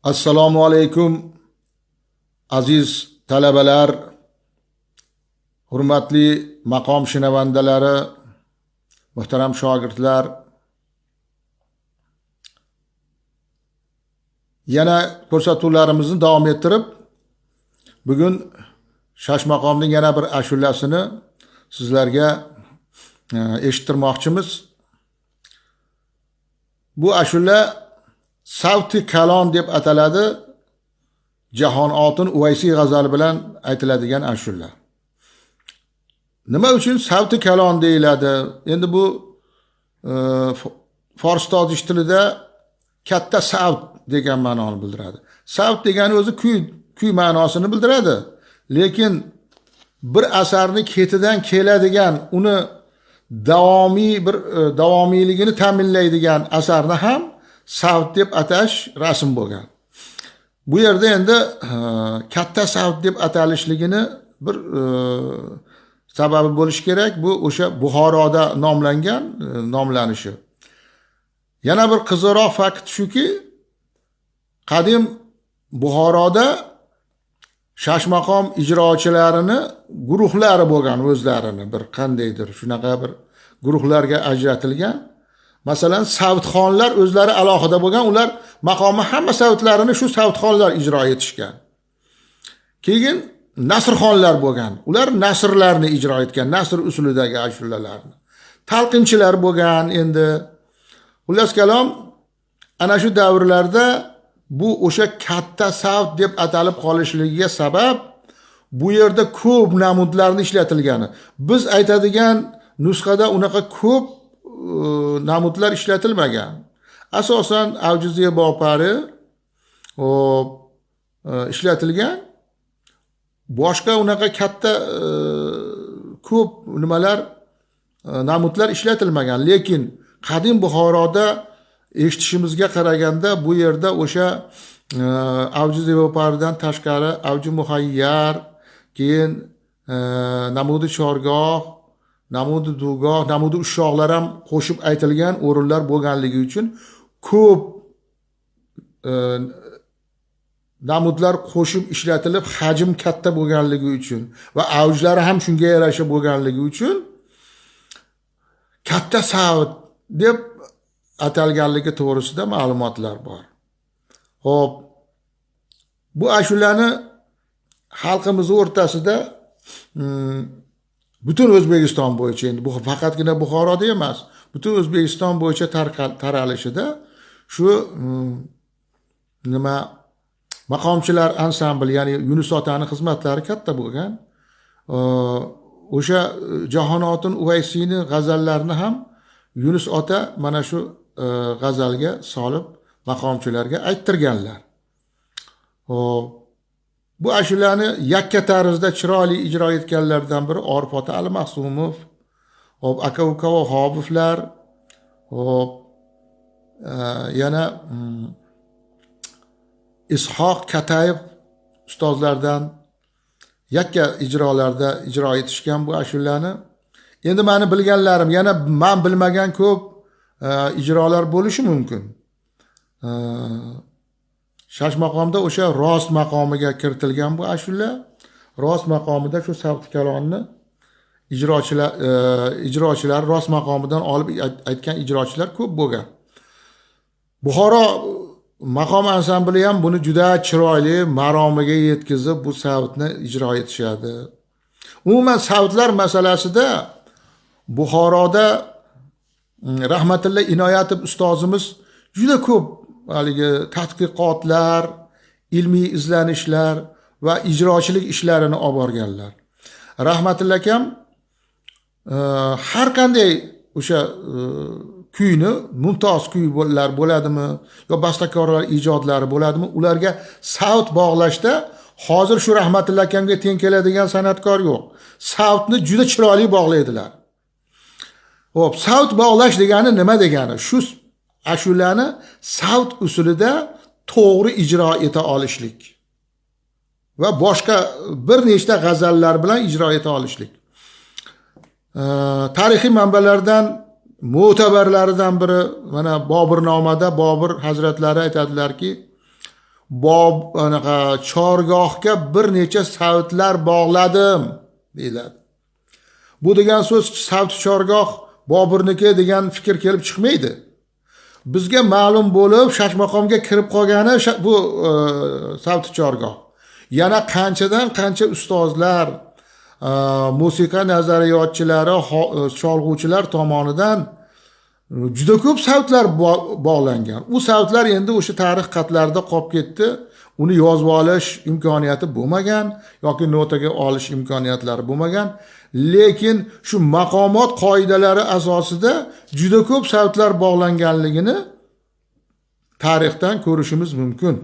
Assalomu alaykum aziz talabalar, hurmatli maqom shinavandalari, muhtaram shogirdlar. Yana ko'rsatuvlarimizni davom ettirib, bugun Shashmaqomning yana bir ashulasini sizlarga eshittirmoqchimiz. Bu ashula Savti Kalon deb ataladi. Jahon Otun Uvaysiy g'azali bilan aytiladigan ashula. Nima uchun Savti Kalon deyiladi? Endi bu fors tojish tilida katta savt degan ma'noni bildiradi. Savt degani o'zi kuy ma'nosini bildiradi. Lekin bir asarni ketidan keladigan, uni davomiy bir davomiyligini ta'minlaydigan asarni ham savt deb atash rasm bo'lgan. Bu yerda endi katta savt deb atalishligini bir sababi bo'lishi kerak. Bu o'sha Buxoroda nomlangan, nomlanishi. Yana bir qiziqroq fakt shuki, qadim Buxoroda Shashmaqom ijrochilarini guruhlari bo'lgan, o'zlarini bir qandaydir shunaqa bir guruhlarga ajratilgan. Masalan, savtxonlar o'zlari alohida bo'lgan, ular maqomi hamma savtlarini shu savtxonlar ijro etishgan. Keyin nasrxonlar bo'lgan, ular nasrlarni ijro etgan, nasr usulidagi ashulalarni. Talqinchilar bo'lgan endi. Xullas kalom, ana shu davrlarda bu o'sha katta savt deb atalib qolishligiga sabab bu yerda ko'p namudlarni ishlatilgani. Biz aytadigan nusxada unaqa ko'p namudlar ishlatilmagan. Asosan Avji Zebopari ishlatilgan. Boshqa unaqa katta ko'p nimalar namudlar ishlatilmagan. Lekin qadim Buxoroda eshitishimizga qaraganda bu yerda o'sha Avji Zeboparidan tashqari Avji Muhayyar, keyin Namudi Chorgoh, Namudi Dugoh, Namudi Ushoqlar ham qo'shib aytilgan o'rinlar bo'lganligi uchun ko'p namudlar qo'shib ishlatilib, hajm katta bo'lganligi uchun va avjlari ham shunga yarasha bo'lganligi uchun katta savt deb atalganligi to'g'risida ma'lumotlar bor. Xo'p, bu ashulani xalqimiz o'rtasida butun O'zbekiston bo'yicha, endi bu faqatgina Buxoroda emas, butun O'zbekiston bo'yicha taralishida shu nima maqomchilar ansambli, ya'ni Yunus otani xizmatlari katta bo'lgan. O'sha Jahon Otun Uvaysiyni g'azallarini ham Yunus ota mana shu g'azalga solib maqomchilarga ayttirganlar. Xo'p, bu ashulani yakka tarzda chiroyli ijro etganlardan biri Orif ota Al-Mahsumov, xo'p, aka-uka Vahobovlar, xo'p, yana Ishoq Katayev ustozlardan yakka ijrolarda ijro etishgan bu ashulani. Endi meni bilganlarim, yana men bilmagan ko'p ijrolar bo'lishi mumkin. Shashmaqomda o'sha rost maqomiga kiritilgan bu ashula. Rost maqomida shu savt kalonni ijrochilar rost maqomidan olib aytgan ijrochilar ko'p bo'lgan. Buxoro maqom ansambli ham buni juda chiroyli maromiga yetkazib bu savtni ijro etishadi. Umuman savtlar masalasida Buxoroda Rahmatilla Inoyatov ustozimiz juda ko'p haligi tadqiqotlar, ilmiy izlanishlar va ijrochilik ishlarini olib borganlar. Rahmatilla akam har qanday o'sha kuyni, mumtoz kuylar bo'ladimi yo bastakorlar ijodlari bo'ladimi, ularga savt bog'lashda hozir shu Rahmatilla akamga teng keladigan san'atkor yo'q. Savtni juda chiroyli bog'laydilar. Xo'p, savt bog'lash degani nima degani? Shu ashulani savt usulida to'g'ri ijro eta olishlik va boshqa bir nechta g'azallar bilan ijro eta olishlik. Tarixiy manbalardan mo'tabarlaridan biri mana Boburnomada Bobur hazratlari aytadilarki, Bob anaqa chorgohga bir necha savtlar bog'ladim deyiladi. Bu degan so'z savt chorgoh Boburniki degan fikr kelib chiqmaydi. Bizga ma'lum bo'lib shashmaqomga kirib qolgani bu savt chorgoh. Yana qanchadan qancha ustozlar, musiqa nazariyotchilari, cholg'uvchilar tomonidan juda ko'p savtlar bog'langan. U savtlar endi o'sha tarix qatlarida qolib ketdi. Uni yozib olish imkoniyati bo'lmagan yoki notaga olish imkoniyatlari bo'lmagan. Lekin shu maqomot qoidalari asosida juda ko'p savtlar bog'langanligini tarixdan ko'rishimiz mumkin.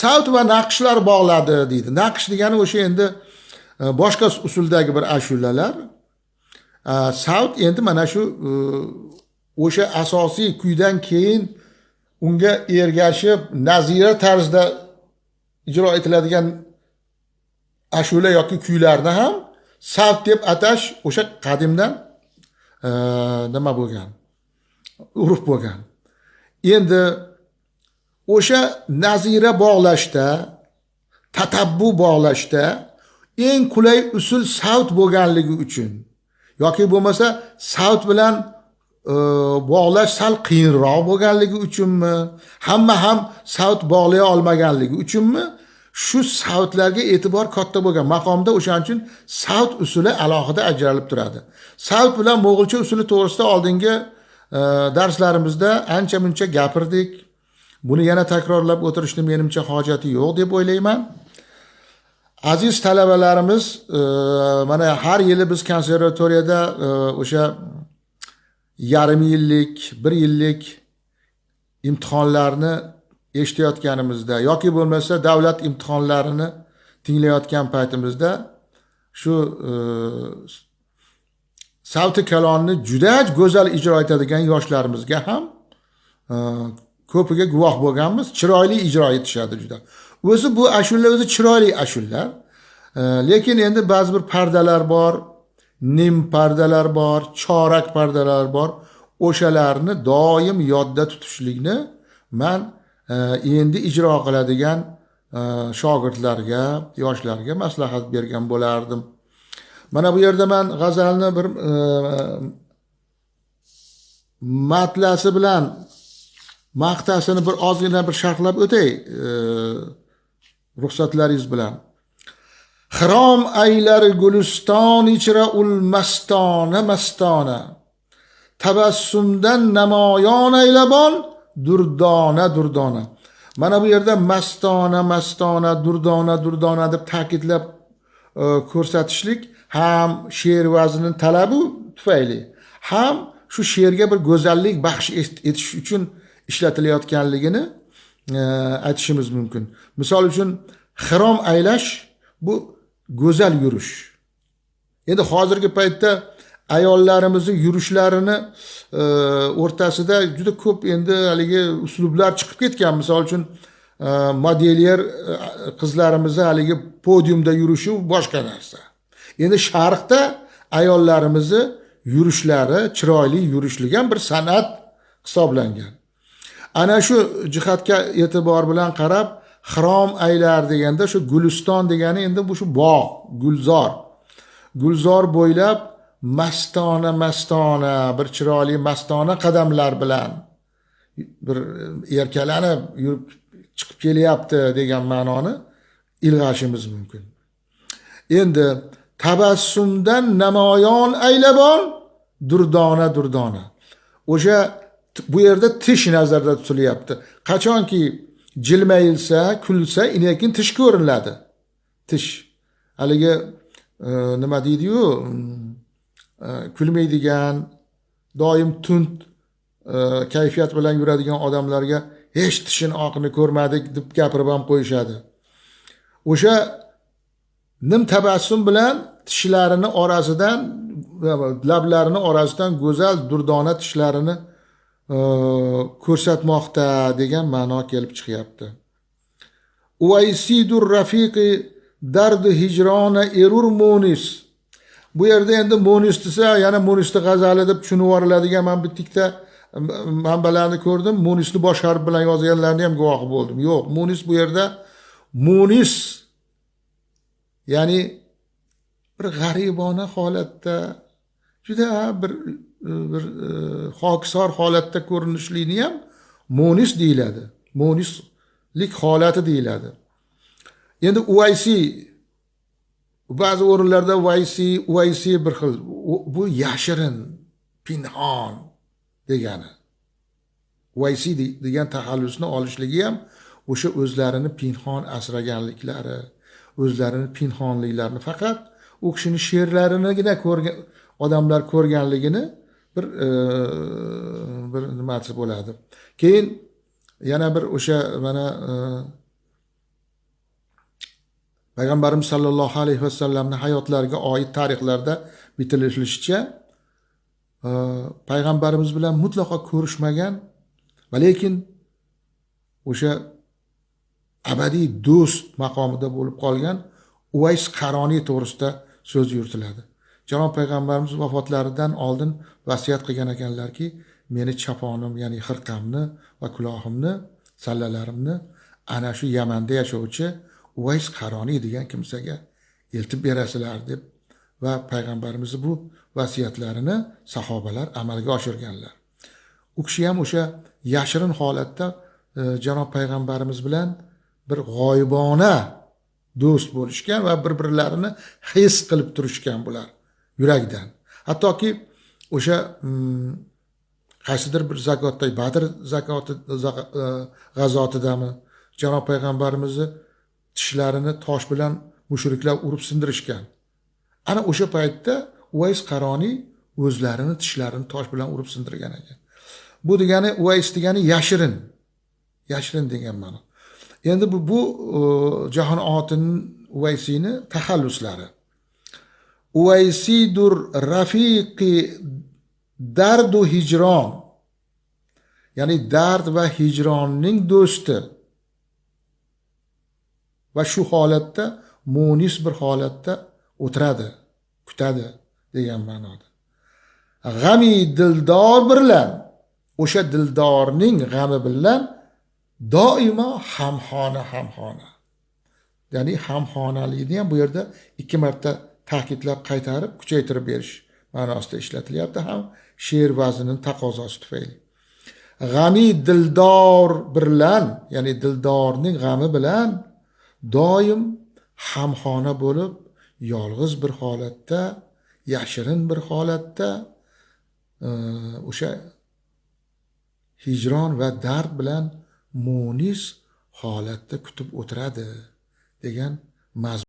Savt va naqshlar bog'ladi deydi. Naqsh degani o'sha endi boshqa usuldagi bir ashulalar. Savt endi mana shu o'sha asosiy kuydan keyin unga ergashib nazira tarzda ijro etiladigan ashula yoki kuylarni ham savt deb atash o'sha qadimdan nima bo'lgan, urf bo'lgan. Endi o'sha nazira bog'lashda, tatabbu bog'lashda eng qulay usul savt bo'lganligi uchun yoki bo'lmasa savt bilan bog'lash sal qiyinroq bo'lganligi uchunmi, hamma ham savt bog'lay olmaganligi uchunmi, shu savtlarga e'tibor katta bo'lgan. Maqomda o'shaning uchun savt usuli alohida ajralib turadi. Savt bilan mo'g'ulcha usuli to'g'risida oldingi darslarimizda ancha muncha gapirdik. Buni yana takrorlab o'tirishni menimcha hojati yo'q deb o'ylayman. Aziz talabalarimiz, mana har yili biz konservatoriyada o'sha yarim yillik, bir yillik imtihonlarni eshitayotganimizda yoki bo'lmasa davlat imtihonlarini tinglayotgan paytimizda shu savti kalonni juda go'zal ijro etadigan yoshlarimizga ham ko'piga guvoh bo'lganmiz. Chiroyli ijro etishadi juda. O'zi bu ashula o'zi chiroyli ashulalar. Lekin endi ba'zi bir pardalar bor, nim pardalar bor, chorak pardalar bor. O'shalarni doim yodda tutishlikni man endi ijro qiladigan shogirdlarga, yoshlarga maslahat bergan bo'lardim. Mana bu yerda men g'azalni bir matlasi bilan maqtasini bir ozgina bir sharhlab o'tay, ruxsatlaringiz bilan. Xirom aylar guliston ichra ul mastona mastona, tabassumdan namoyon aylabon durdona durdona. Mana bu yerda mastona mastona, durdona durdona deb ta'kidlab ko'rsatishlik ham she'r vaznini talabi tufayli, ham shu she'rga bir go'zallik baxsh etish uchun ishlatilayotganligini aytishimiz mumkin. Misol uchun xirom aylash bu go'zal yurish. Endi hozirgi paytda ayollarimizni yurishlarini o'rtasida juda ko'p endi haligi uslublar chiqib ketgan. Misol uchun modelyer qizlarimizni haligi podiumda yurishi boshqa narsa. Endi sharqda ayollarimizni yurishlari, chiroyli yurishligi ham bir san'at hisoblangan. Ana shu jihatga e'tibor bilan qarab, xirom aylar deganda shu guliston degani endi bu shu bog', gulzor. Gulzor bo'ylab mastona mastona, bir chiroyli mastona qadamlar bilan bir erkalanib yurib chiqib kelyapti degan ma'noni ilg'ashimiz mumkin. Endi tabassumdan namoyon aylabon durdona durdona. O'sha bu yerda tish nazarda tutilyapti. Qachonki jilmayilsa, kulsa, keyin tish ko'rinadi. Tish. Haligi nima deydi-yu, kulmaydigan, doim tund kayfiyat bilan yuradigan odamlarga hech tishini oqini ko'rmadik deb gapirib ham qo'yishadi. O'sha nim tabassum bilan tishlarini orasidan, lablarini orasidan go'zal durdona tishlarini ko'rsatmoqda degan ma'no kelib chiqyapti. Uvaysidur rafiqi dardi hijrona erur munis. Bu yerda endi munis desa, yana munisni g'azali deb tushunib yuboriladigan man bitta manbalarni ko'rdim, munisni bosh harf bilan yozganlarni ham guvohi bo'ldim. Yo'q, munis bu yerda munis, ya'ni bir g'aribona holatda, juda bir hokisor holatda ko'rinishlikni ham munis deyiladi. Munislik holati deyiladi. Endi Uvaysiy, ba'zi o'rinlarda Uvaysiy bir xil, bu yashirin, pinhon degani. Uvaysiy degan taxallusni olishligi ham o'sha o'zlarini pinhon asraganliklari, o'zlarini pinhonliklarini faqat u kishining she'rlarinigina ko'rgan odamlar ko'rganligini bir nimasi bo'ladi. Keyin yana bir o'sha mana Payg'ambarimiz sallallohu alayhi vasallamning hayotlariga oid tarixlarda bitilishicha payg'ambarimiz bilan mutlaqo ko'rishmagan va lekin o'sha abadiy do'st maqomida bo'lib qolgan Uvays Qaroniy to'g'risida so'z yuritiladi. Janob payg'ambarimiz vafotlaridan oldin vasiyat qilgan ekanlarki, meni chaponim, ya'ni xirqamni va kulohimni, sallalarimni ana shu Yamanda yashovchi Uvays Qaroniy degan kimsaga eltib berasizlar deb va payg'ambarimiz bu vasiyatlarini sahobalar amalga oshirganlar. U kishi ham o'sha yashirin holatda janob payg'ambarimiz bilan bir g'oyibona do'st bo'lishgan va bir-birlarini his qilib turishgan bular yurakdan. Hattoki o'sha qaysidir bir zakotda, Badr zakoti g'azotidami janob payg'ambarimizni tishlarini tosh bilan mushriklar urib sindirishgan. Ana o'sha paytda Uvays Qaroniy o'zlarini tishlarini tosh bilan urib sindirgan ekan. Bu degani Uvays degani yashirin. Yashirin degan ma'no. Endi bu Jahon Otin Uvaysiyni taxalluslari. Uvaysidur rafiqi dardu hijron. Ya'ni dard va hijronning do'sti. Va shu holatda munis bir holatda o'tiradi, kutadi degan ma'noda. G'ami dildor bilan, o'sha dildorning g'ami bilan doimo hamxona hamxona. Ya'ni hamxonalikni ham bu yerda ikki marta ta'kidlab qaytarib, kuchaytirib berish ma'nosida ishlatilyapti ham she'r vaznining taqozosi tufayli. G'ami dildor bilan, ya'ni dildorning g'ami bilan doim hamxona bo'lib, yolg'iz bir holatda, yashirin bir holatda o'sha hijron va dard bilan munis holatda kutib o'tiradi degan mazmun.